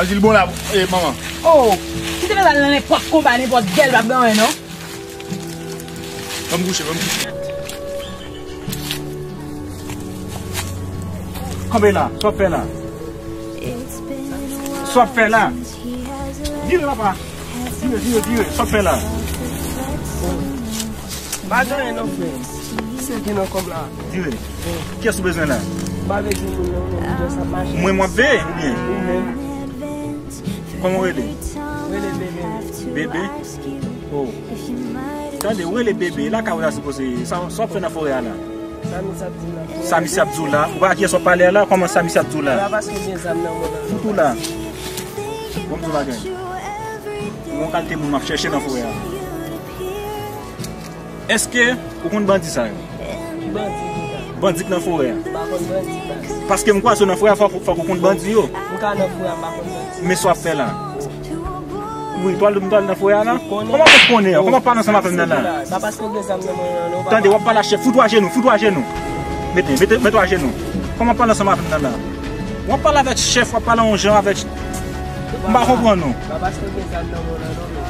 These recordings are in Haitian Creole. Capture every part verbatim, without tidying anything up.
Al di l bon la, e, manman. Oh, kite l al nan nenpòt konba, nenpòt gèl, l p ap gen anyen, non. Ban m kouche, ban m kouche. Kanpe la, sa w ap fè la? Sa w ap fè la? Vire, papa. Vire, vire, vire, sa w ap fè la? M pa gen anyen non, frè. Se ki nan kòb la. Vire. Kiyès ou bezwen la? M pa vle di moun non, men m jis ap mache. Mwen m w ap veye, oubyen? Ou menm. Kòman w rele? Rele Bebe. Bebe? Oh. Tande, w rele Bebe, lakay ou la sipoze ye. Sa, sa w ap fè nan forè a la? Sa misye ap di m nan forè a. Sa misye ap di w la? Ou pa wè kiyès w ap pale a la? Kòman sa misye ap di w la? Sa paske gen zam nan men w la. Fout ou la. Bon, m di w bagay. Ou yon kalite moun m ap chèche nan forè a. Èske ou konn bandi sa yo? Ki bandi ki la? Bandi k nan forè a. M pa konn bandi, baz. Paske m kwaze w nan forè a, fòk, fòk ou konn bandi yo. M ka nan forè a, m pa konn bandi. Men sa w ap fè la? Wi, m pral, m pral nan forè a la. Kòman w konnen? Kòman w pale ansanm avè m nan la? Sa paske w gen zam nan men w la, non, papa. Tande, w ap pale a chèf. Fout ou ajenou, fout ou ajenou. Mete, mete, mete w ajenou. Kòman w pale ansanm avè m nan la? W ap pale avèk chèf, w ap pale yon jan avèk, m pa konprann ou. Sa paske w gen zam nan men w la, non, men.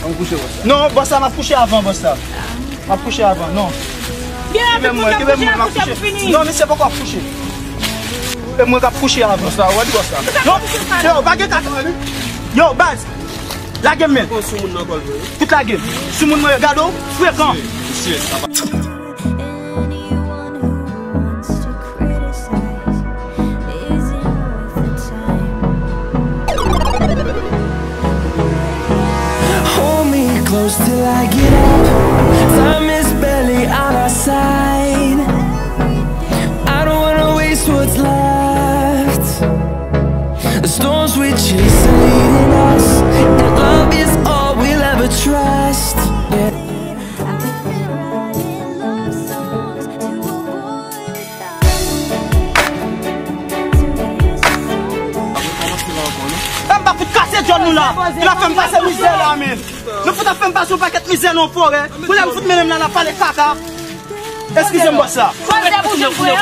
An kouche, bòs la. Non, bòs la, m ap kouche avan, bòs la. M ap kouche avan, non. Gen anpil moun k ap kouche, ap kouche, ap fini. Non, misye poko ap kouche. E mwen k ap kouche avan. Bòs la, ou wè di bòs la. Non, yo, pa gen kaka. Yo, baz, lage m men. Kon sou moun nan kòl vre. Tout lage m. Sou moun mwen yo, gade w, frekan. Mesye, sa pa Hold me close till I get up. Time is barely on our side. I don't wanna waste what's left. The storms we chase are leading us, and love is all we'll ever trust. Yeah. Fè m pa fout kase djòl nou la. Nou ap fè m pase mizè la, men. Nou fout ap fè m pase yon pakèt mizè nan forè. Kounye a m fout mennen m la, n ap pale kaka. Eskize m, bòs la. Fò m te bouje m, frè.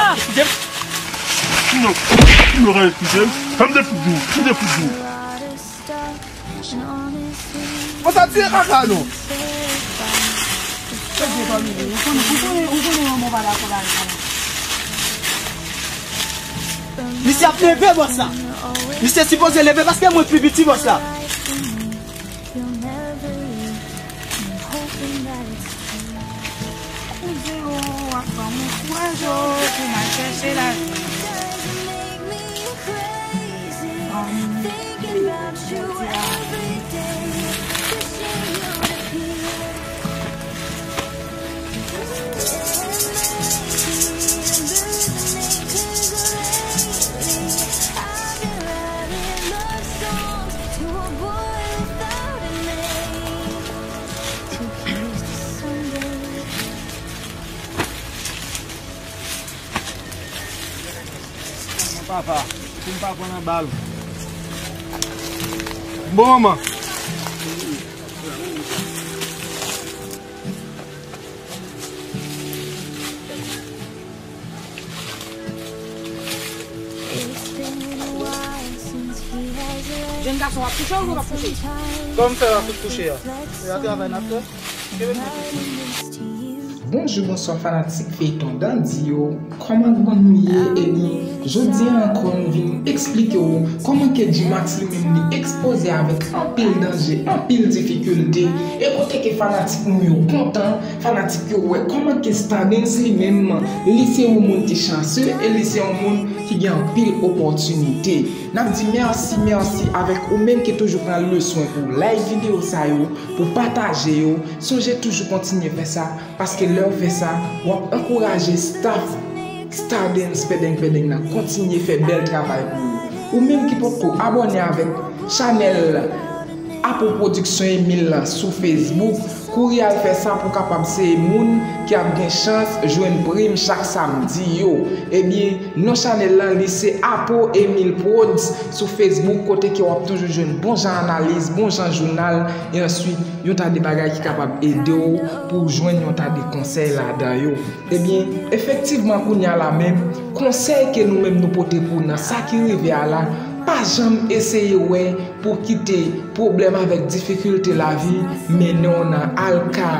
Non, non, eskize m. Fè m te fout di w, m te fout di w. Bon, sa tiye kaka nou. Misye ap leve, bòs la. Misye sipoze leve paske mwen pi piti, bòs la. Koze yo ap ban mwen kouraj yo pou m al chèche lavi. Papa, pou m pa pran nan bal. Bon, manman. Jèn gason, w ap kouche oubyen w p ap kouche? Kòman fè w ap kouche a? Se yon travay n ap fè. Kenbe m. Bonjou, bonswa fanatik feyton Dandi yo. Kòman, kòman nou ye? Ebyen, jodi a ankò nou vin eksplike w kòman ke Dmax li menm li ekspoze avèk anpil danje, anpil difikilte, e kote ke fanatik nou yo kontan, fanatik yo wè kòman ke Stardens li menm, li se yon moun ki chanse e li se yon moun ki gen anpil opòtinite. N ap di mèsi, mèsi avèk ou menm ki toujou pran le swen pou like videyo sa yo, pou pataje yo. Sonje toujou kontinye fè sa, paske lè w fè sa, w ap ankouraje staff Stardens Pendeng Pendeng nan kontinye fè bèl travay pou ou. Ou menm ki potko abòne avèk chanèl Apo Pwodiksyon Emile lan sou Facebook, kouri al fè sa pou w kapab se moun ki ap gen chans jwenn prim chak samdi yo. Ebyen, non chanèl lan, li se Apo Emile Prodz sou Facebook, kote ke w ap toujou jwenn bon jan analiz, bon jan jounal, e answit, yon ta de bagay ki kapab ede w pou w jwenn yon ta de konsèy ladan yo. Ebyen, efektivman, kounye a la menm, konsèy ke nou menm nou pote pou w nan sa ki rive a la, Pa janm eseye wè pou kite pwoblèm avèk difikilte lavi mennen w nan al ka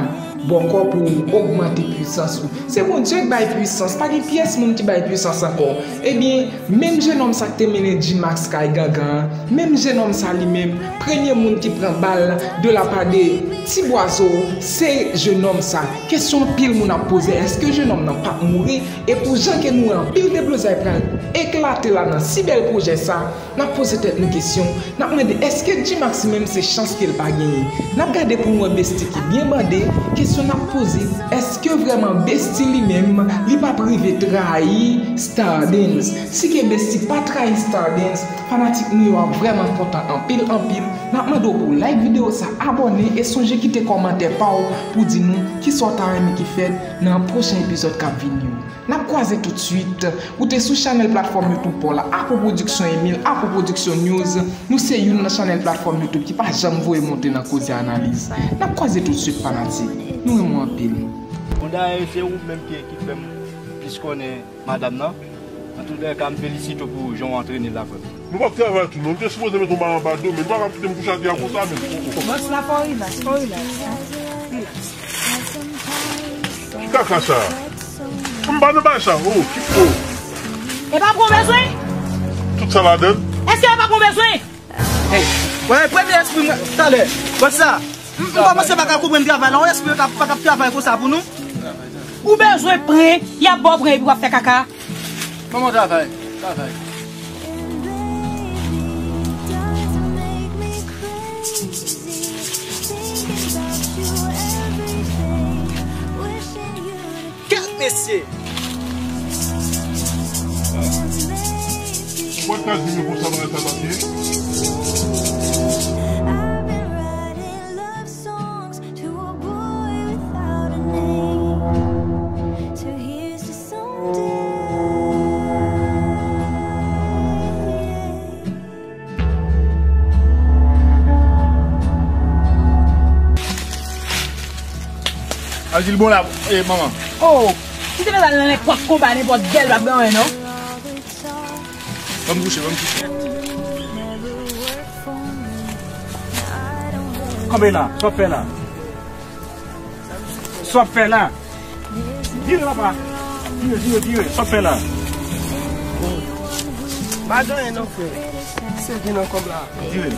bòkò pou w ogmante pwisans ou. Se Bondye k bay pwisans, pa gen pyès moun ki bay pwisans ankò. Ebyen, menm jenòm sa k te mennen G-Max kay gangan an, menm jenòm sa li menm, premye moun ki pran bal de la pa de Ti Bwazo, se jenòm sa. Kesyon anpil moun ap poze, èske jenòm nan p ap mouri? E pou jan ke nou wè anpil deblozay pral eklate la nan si bèl pwojè sa, n ap poze tèt nou kesyon, n ap mande èske G-Max menm se chans ke l pa genyen? N ap gade pou n wè Bestie ki byen bande, kesyon n ap poze, èske vrèman Bestie li menm li p ap rive trayi Stardens? Si ke Bestie pa trayi Stardens, fanatik nou yo ap vrèman kontan anpil anpil. N ap mande w pou w like videyo sa, abòne e sonje kite kòmantè pa w pou di nou kisa w ta renmen ki fèt nan pwochen epizòd k ap vini yo. N ap kwaze toutswit. Ou te sou chanèl platfòm YouTube pa w la, Apo Production Emile, Apo Production News. Nou se youn nan chanèl platfòm YouTube ki pa janm voye monte nan koze analiz. N ap kwaze toutswit, fanatik. Nou renmen w anpil. Bon, dayè, se ou menm ki, ki fè m plis konnen madanm nan. Antoulèka, m felisite w pou jan w antrene l la, frè m. Nou p ap travay tou, non. Nou te sipoze mete yon bal anba do, men nou pa ka kite m kouche atè a konsa, men. Bòs la, fò w rilaks, fò w rilaks, hein. Rilaks. Ki kaka sa? M pa nan bagay sa. Oh, ki, oh. E pa pou w bezwen? Tout sa ladann? Èske e pa pou w bezwen? Hey, wè, premye espri mwen, talè. Wè sa? M, m kòmanse pa ka konprann travay la. Yon espri pa ka, pa ka travay konsa pou nou. Ou bezwen pran, y ap ba w pran epi w ap fè kaka. Kòman travay? Travay. Kèt mesye! Ou pa t ka di m yo konsa bagay sa t ap ye? Al di l bon la, eh, manman. Oh, si se pa sa, l nan nenpòt konba, nenpòt gèl, l ap gen anyen, non? Ban m kouche, ban m kouche. Kanpe la, sa w ap fè la? Sa w ap fè la? Vire papa. Vire, vire, vire. Sa w ap fè la? Pa gen anyen non, frè. Se vin nan kòb la. Vire.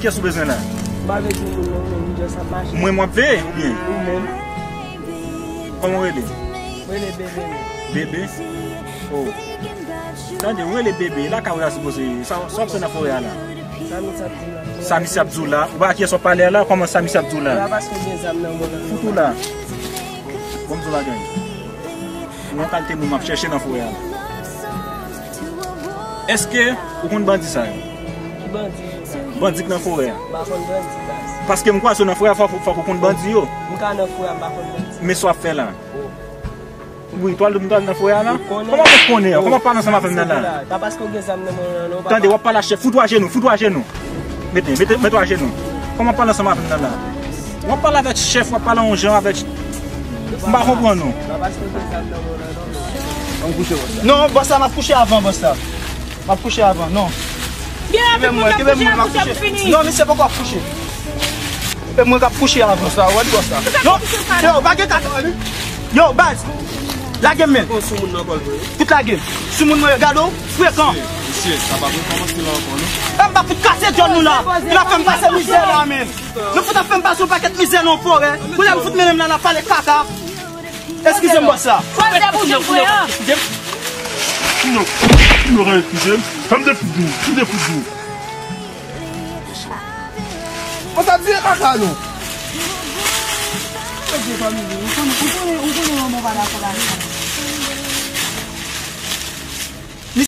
Kiyès ou bezwen la? M pa vle di moun non, men m jis ap mache. Mwen m w ap veye oubyen? Ou menm. Kòman w rele? Mwen rele Bebe. Bebe? Oh. Tande, ou rele Bebe. Lakay ou la sipoze. Sa, sa w ap fè nan forè a la? Sa misye ap di w la. Sa misye ap di w la. Ou pa wè kiyès w ap pale a la? Kòman sa misye ap di w la? Fout ou la. Bon, m di w bagay. Yon kalite moun m ap chèche nan forè a. Èske ou konn bandi sa yo? Ki bandi? Bandi k nan forè a. M pa konn bandi, baz. Paske m kwaze w nan forè a, fòk, fòk ou konn bandi yo. M ka nan forè a, m pa konn bandi. Men sa w ap fè la? Wi, twal, m twal nan forè a la. Kòman mwen konnen? Kòman w pale ansanm avè m nan la? Pa paske w gen zam nan men w la, non, papa. Tande, w ap pale a chèf, fout ou ajenou, fout ou ajenou. Mete, mete, mete w ajenou. Kòman w pale ansanm avè m nan la? W ap pale avèk chèf, w ap pale yon jan avèk. M pa konprann ou. Pa paske w gen zam nan men w la, non, non. An kouche, bòs la. Non, bòs la, m ap kouche avan, bòs la. M ap kouche avan, non. Gen la, tout moun ap kouche, la kouche ap fini. Non, misye poko ap kouche. E mwen k ap kouche avan. Bòs la, ou wè bòs la. Non, yo, pa gen kaka. Yo, baz. Lage m men. Fout lage m. Sou moun mwen yo, gade w, frekan. Mesye, sa pa pou kòmanse la ankò, non. E m pa fout kase djòl nou la. Nou ap fè m pase mizè la, men. Nou fout ap fè m pase yon pakèt mizè nan forè. Kounye a m fout mennen m la, n ap pale kaka. Eskize m, bòs la. Fò l te bouche frè an. Non, non, eskize m. Sa m te fout di w, m te fout di w. Bon, sa vire kaka, non. Mesye, fanmi, ou konnen, ou konnen, ou konnen manman w pa dakò la.